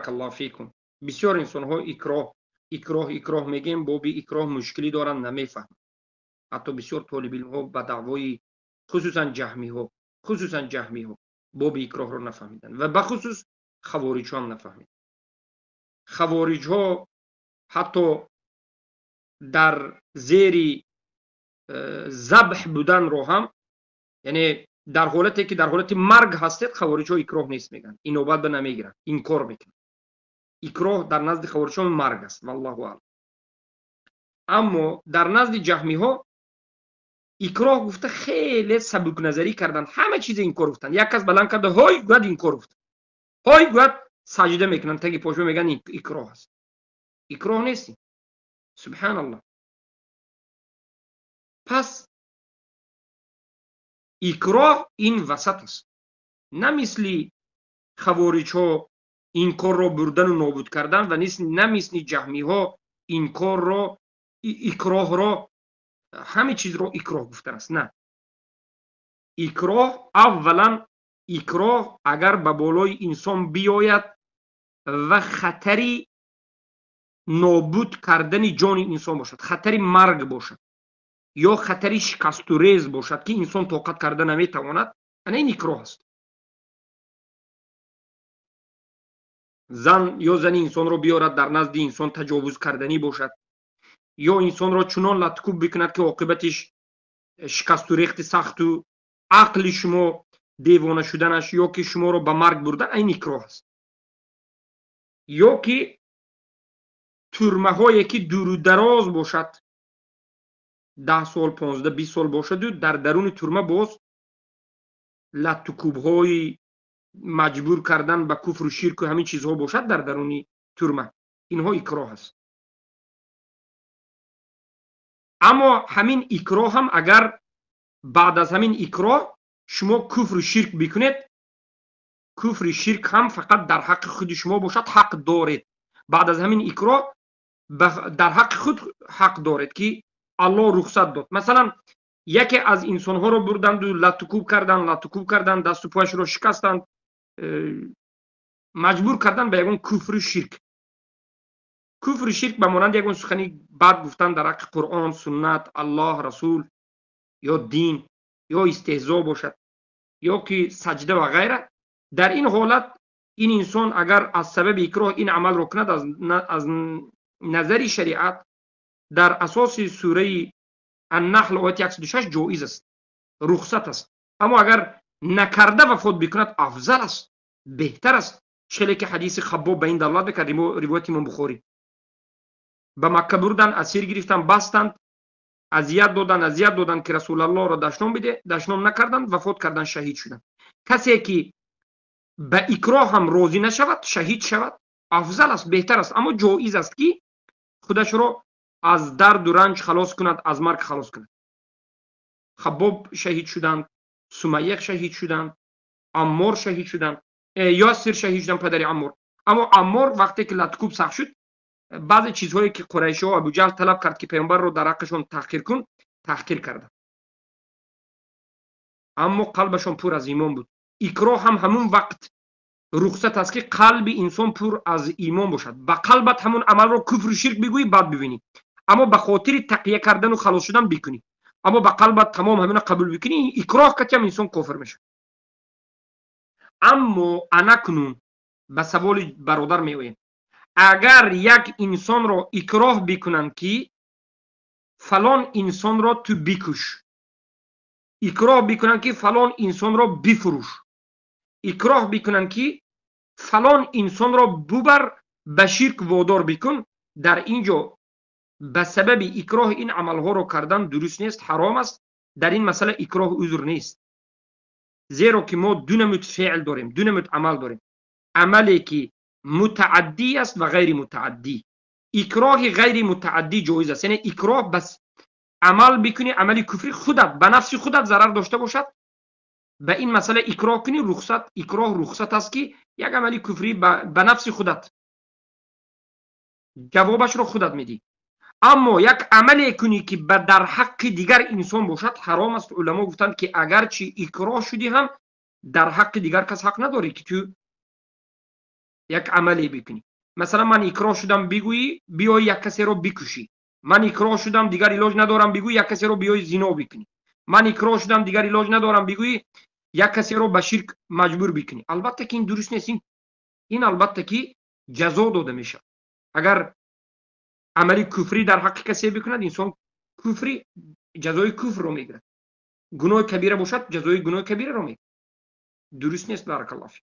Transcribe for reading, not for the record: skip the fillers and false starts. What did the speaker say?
Баракаллоҳу фикум. Бисёр инсонҳо икроҳ, икроҳ, икроҳ мегӯем, боби икроҳ мушкилӣ доранд, намефаҳманд. Ҳатто бисёр толибилмҳо ба даъвои хусусан ҷаҳмиҳо, хусусан ҷаҳмиҳо боби икроҳро нафаҳмиданд ва бахусус хавориҷҳо ҳам нафаҳмиданд. Хавориҷҳо ҳатто дар зери забҳ буданро ҳам, яъне дар ҳолате ки дар ҳолати марг ҳастед, хавориҷҳо икроҳ нест мегӯянд, инобат ба намегиранд, инкор мекунанд. Икроҳ дар назди хавориҷҳо марг аст, валлоҳу аълам. Аммо дар назди ҷаҳмиҳо икроҳ гуфта хеле сабукназарӣ карданд, ҳама чизе инкор гуфтанд. Як кас баланд карда ҳой гӯяд, инкор гуфт, ҳой гӯяд, саҷда мекунанд, таги пошма мегӯянд икроҳ аст. Икроҳ нест. Субҳаналлоҳ. Пас икроҳ ин васат аст, на мисли хавориҷҳо инкорро бурдану нобуд кардан ва на мисли ҷаҳмиҳо инкорро, икроҳро, ҳама чизро икроҳ гуфтан аст. На, икроҳ аввалан икроҳ агар ба болои инсон биёяд ва хатари нобуд кардани ҷони инсон бошад, хатари марг бошад ё хатари шикасту рез бошад, ки инсон тоқат карда наметавонад, ана ин икроҳ аст. Зан ё зани инсонро биёрад дар назди инсон таҷовуз карданӣ бошад, ё инсонро чунон латкуб бикунад, ки оқибатиш шикасту рехти сахту ақли шумо девона шуданаш ё ки шуморо ба марг бурдан, ин икроҳ аст. Ё ки турмаҳое ки дуру дароз бошад, 10 сол, 15, 20 сол бошаду дар даруни турма боз латтукубҳои маҷбур кардан ба куфру ширку ҳамин чизҳо бошад дар даруни турма, инҳо икроҳ аст. Аммо ҳамин икроҳ ҳам агар баъд аз ҳамин икроҳ шумо куфру ширк бикунед, куфри ширк ҳам фақат дар ҳаққи худи шумо бошад, ҳақ доред. Баъд аз ҳамин икроҳ дар ҳаққи худ ҳақ доред, ки Аллоҳ рухсат дод. Масалан, яке аз инсонҳоро бурданду латтукуб кардан, латтукуб кардан, дасту пояшро шикастанд, маҷбур кардан ба ягон куфру ширк. Куфру ширк ба монанди ягон сухани бад гуфтан дар ҳаққи Қуръон, суннат, Аллоҳ, Расул ё дин ё истеҳзо бошад, ё ки саҷда ва ғайра. Дар ин ҳолат ин инсон агар аз сабаби икроҳ ин амалро кунад, аз назари шариат дар асоси сураи Аннаҳл ояти 106 ҷоиз аст, рухсат аст. Аммо агар накарда вафот бикунад, афзал аст, беҳтар аст. Челе ки ҳадиси Хаббоб ба ин далолат мекард, ривояти Имом Бухорӣ. Ба Макка бурдан, асир гирифтан, бастанд, азият додан, азият додан, ки Расулаллоҳро дашном биде, дашном накарданд, вафот кардан, шаҳид шуданд. Касе ки ба икроҳ ҳам розӣ нашавад, шаҳид шавад, афзал аст, беҳтар аст. Аммо ҷоиз аст, ки худашро аз дарду ранҷ халос кунад, аз марг халос кунад. Хаббоб шаҳид шуданд, Сумайя шаҳид шуданд, Аммор шаҳид шуданд, Ёсир шаҳид шуданд, падари Аммор. Аммо Аммор вақте ки латкуб сахт шуд, баъзе чизҳое ки Қурайшиҳо Абуҷаҳл талаб кард, ки паёмбарро дар ҳаққашон таҳқир кун, таҳқир карданд. Аммо қалбашон пур аз имон буд. Икроҳ ҳам ҳамун вақт рухсат аст, ки қалби инсон пур аз имон бошад. Ба қалбат ҳамун амалро куфру ширк бигӯӣ, бад бибинӣ, аммо ба хотири тақия кардану халос шудан бикунӣ. Аммо ба қалбат тамом ҳамина қабул бикунӣ, икроҳ катиам инсон кофир мешавад. Аммо анакнун ба саволи бародар меоем. Агар як инсонро икроҳ бикунанд, ки фалон инсонро ту бикуш, икроҳ бикунанд, ки фалон инсонро бифурӯш, икроҳ бикунанд, ки фалон инсонро бубар ба ширк водор бикун, дар ин ҷо ба сабаби икроҳ ин амалҳоро кардан дуруст нест, ҳаром аст. Дар ин масъала икроҳ узр нест, зеро ки мо ду намуд феъл дорем, ду намуд амал дорем: амале ки мутааддӣ аст ва ғайри мутааддӣ. Икроҳи ғайри мутааддӣ ҷоиз аст, яъне икроҳ бас амал бикунӣ, амали куфрӣ худат ба нафси худат зарар дошта бошад, ба ин масъала икроҳ кунӣ, рухсат, икроҳ рухсат аст, ки як амали куфрӣ ба нафси худат ҷавобашро худат медиҳӣ. Аммо як амале кунӣ, ки ба дар ҳаққи дигар инсон бошад, ҳаром аст. Уламо гуфтанд, ки агарчи икроҳ шудӣ ҳам дар ҳаққи дигар кас ҳақ надорӣ, ки ту Як амале бикунӣ, масалан, ман икроҳ шудам бигӯӣ, биёй як касеро бикушӣ. Ман икроҳ шудам, дигар илоҷ надорам бигӯӣ, як касеро биёй зино бикунӣ. Ман икроҳ шудам, дигар илоҷ надорам бигӯӣ, як касеро ба ширк маҷбур бикунӣ. Албатта ки ин дуруст нест. Ин албатта ки ҷазо дода мешавад. Агар амали куфрӣ дар ҳаққи касе бикунад, инсон куфри, ҷазои куфрро мегирад. Гуноҳи кабира бошад, ҷазои гуноҳи кабираро мегирад. Дуруст нест. Баракаллоҳ фик.